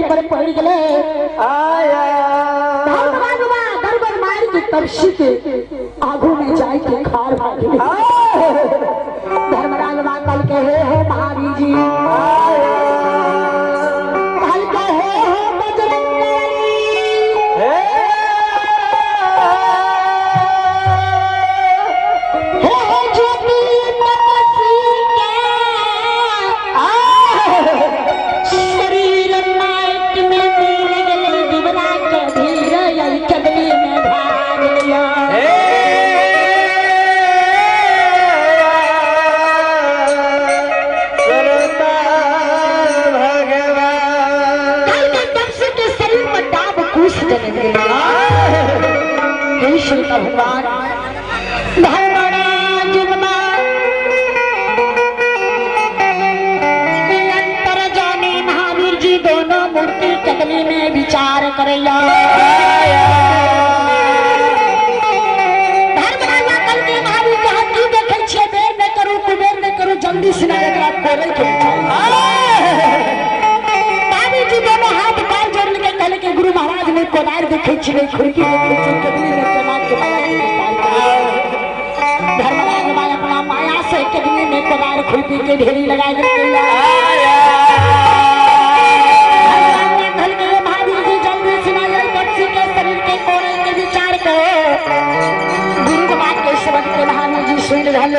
पर पड़ गेलै। धर्मराज बाबा दरबर मार के तपसी के आगू में जाय के खार भा गेलै। धर्मराज बाबा कहलकै हे हो महावीर जी, कहलकै हे हो बजरंगबली, हे हो ज्योति तपस्वी के शरीर माइक में मिल गेलै, दिवरा के भीड़ आई कदली में भाग लिया। कल के तपस्वी के शरीर में डाब कूस देने गेलै। हे श्री भगवान धर्मराज बाबा अंतर जाने महावीर जी दोनों मूर्ति कदली में विचार करैया। धर्मराज कल के महावीर के हम की देखै छियै, बेर नहि करू कुबेर नहि करू, जल्दी सिना एकरा कोरै के विचार। महावीर जी दोनों हाथ पैर जोड़ के कहले कि गुरु महाराज ने कोदार देखै छी नहीं खुरकी देखै छी, कदली में केना के माया के विस्तार करै। धर्मराज बाबा अपना माया से कदली में कोदार खुरपी के ढेरी लगा देलकै। महावीर जी जल्दी सुनाइए बच्ची के शरीर के कोरे के विचार करो। गुरु बाबा के शब्द के महावीर जी सुन रहल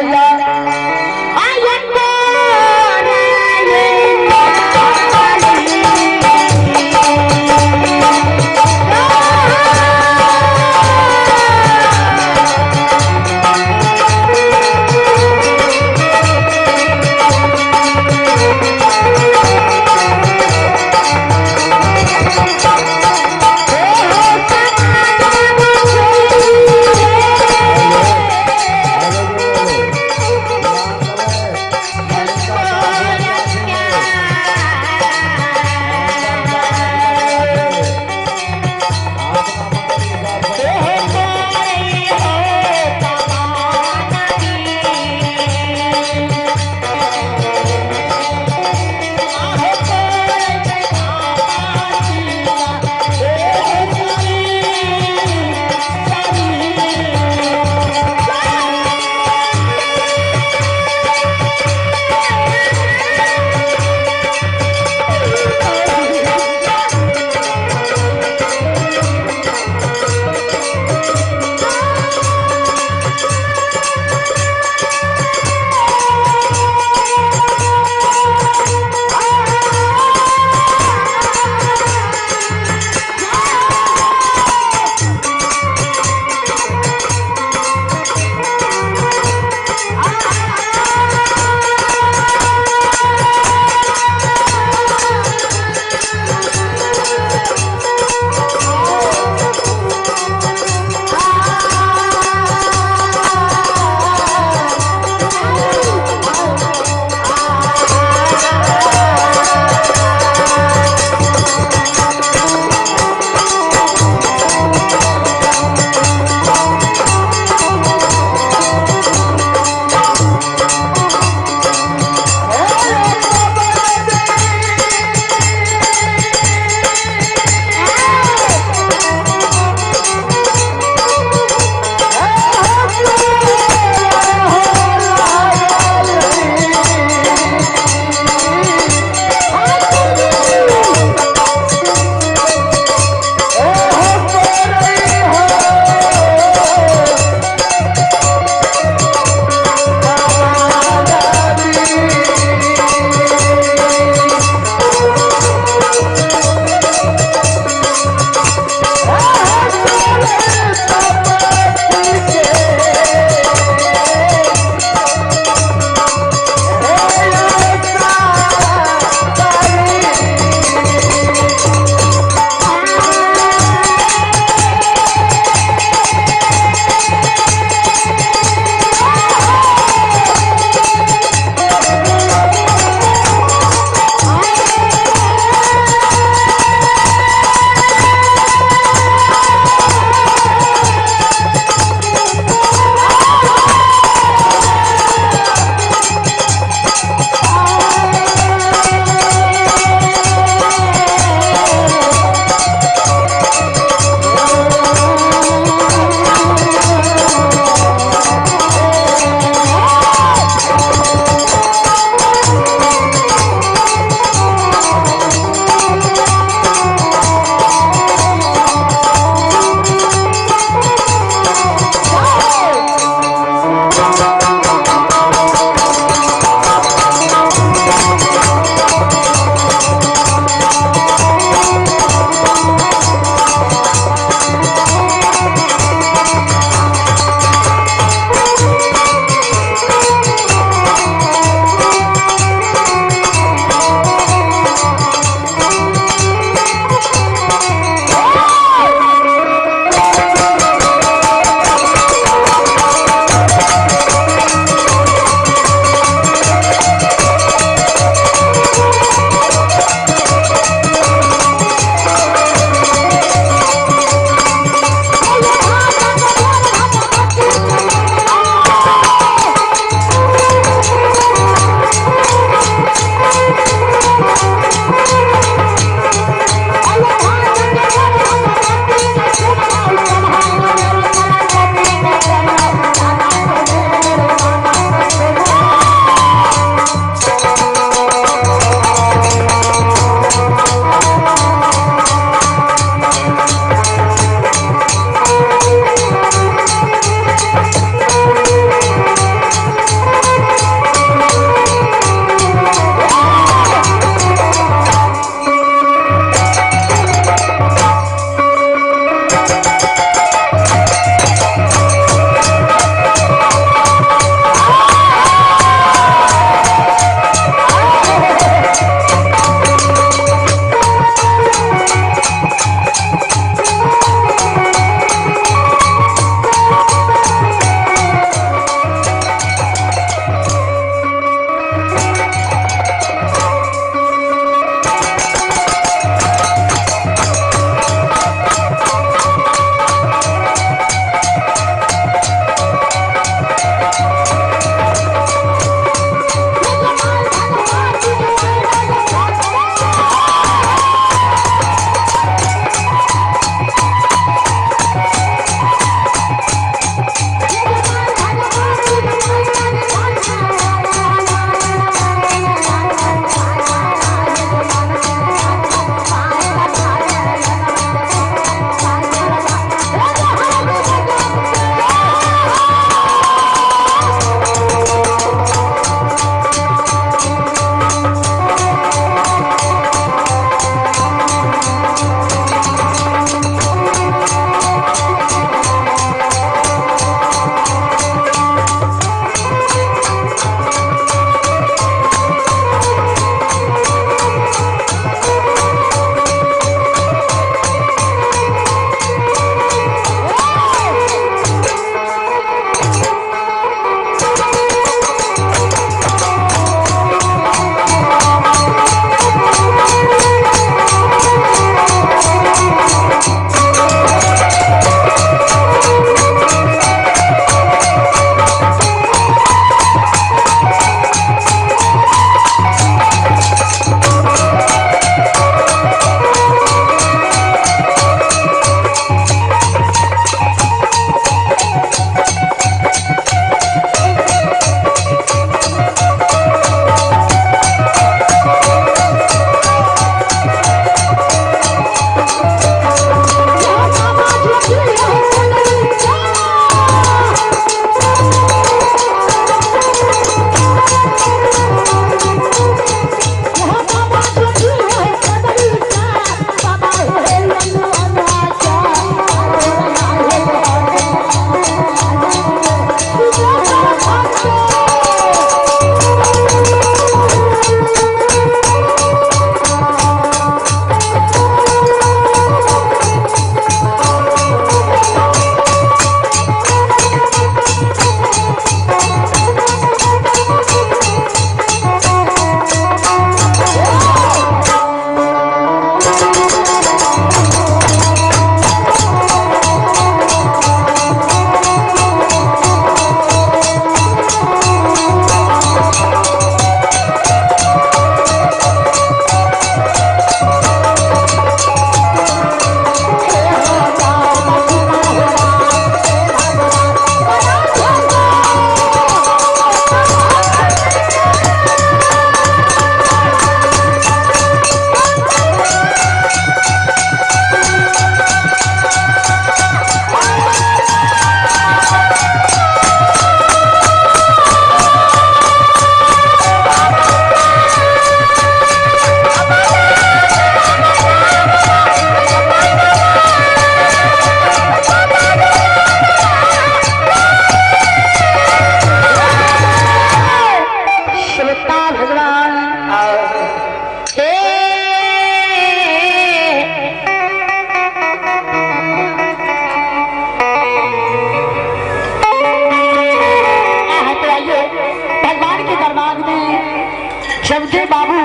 जगदेव बाबू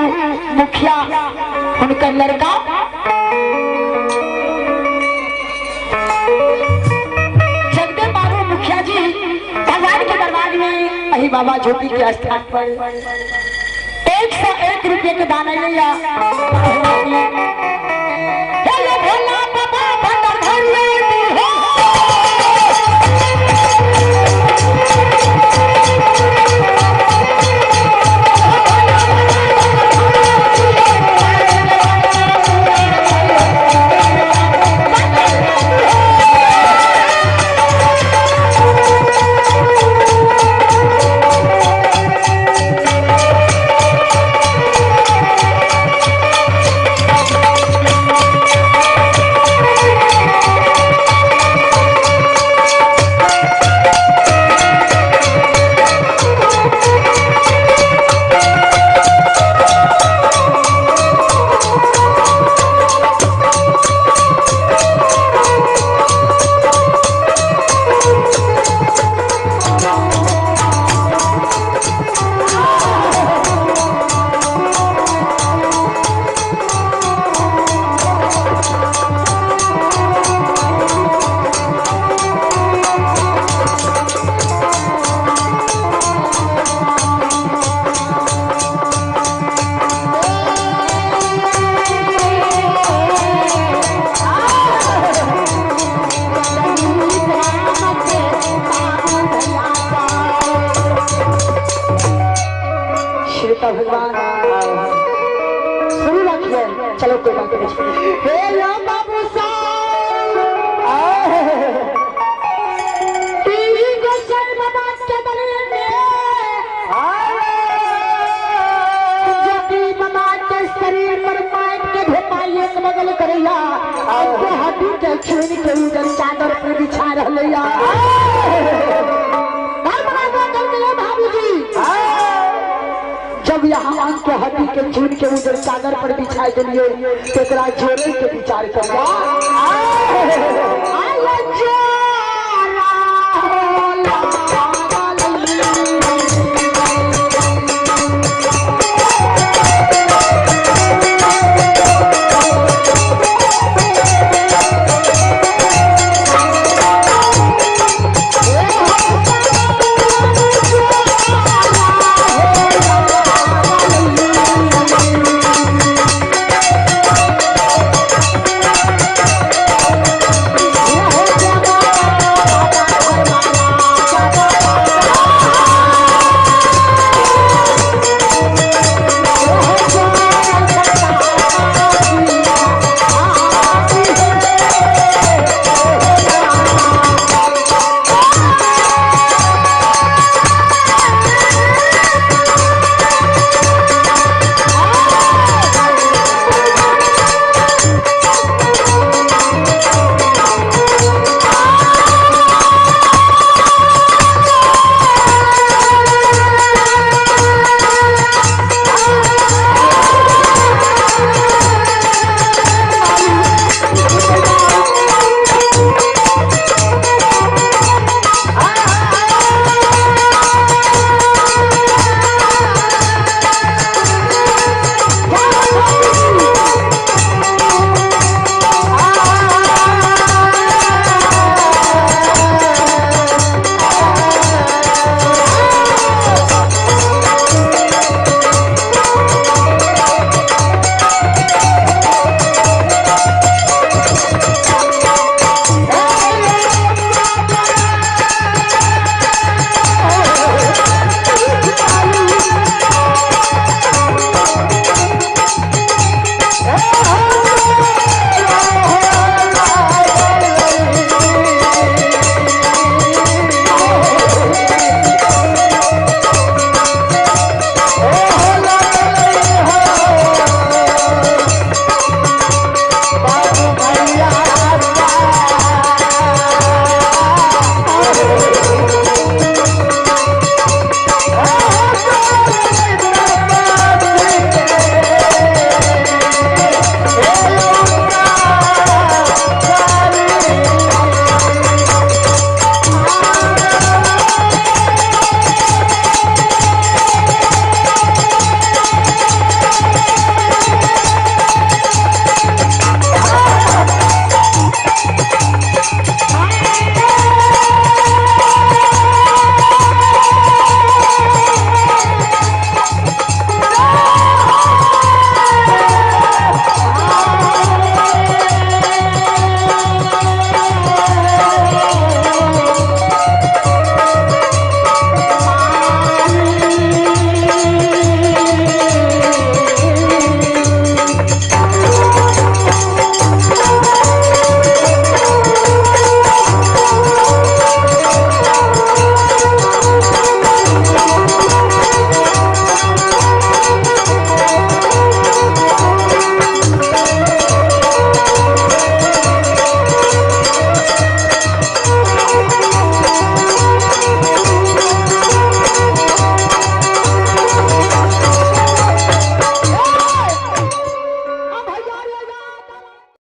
मुखिया हुनकर लड़का जगदेव बाबू मुखिया जी भगवान के दरबार में अही बाबा ज्योति के स्थान पर 101 रुपये के दान अइलैया। हेलो भोला बाबा भंडार हो। श्रीता भगवान शुरू रखिए, चलो कोई बात नहीं। हे लो बाबू साहब, गोसाई बाबा के दरबार में जोगी बाबा के शरीर पर माइक के भेपाई एक बगल करैया, के हड्डी के छीन के उजर चादर पर बिछा रहलैया। जब यहाँ अंग के हड्डी के चुन के उजर चादर पर बिछाई दिलिए, तेकरा जोड़े के विचार करवा। आय जोड़े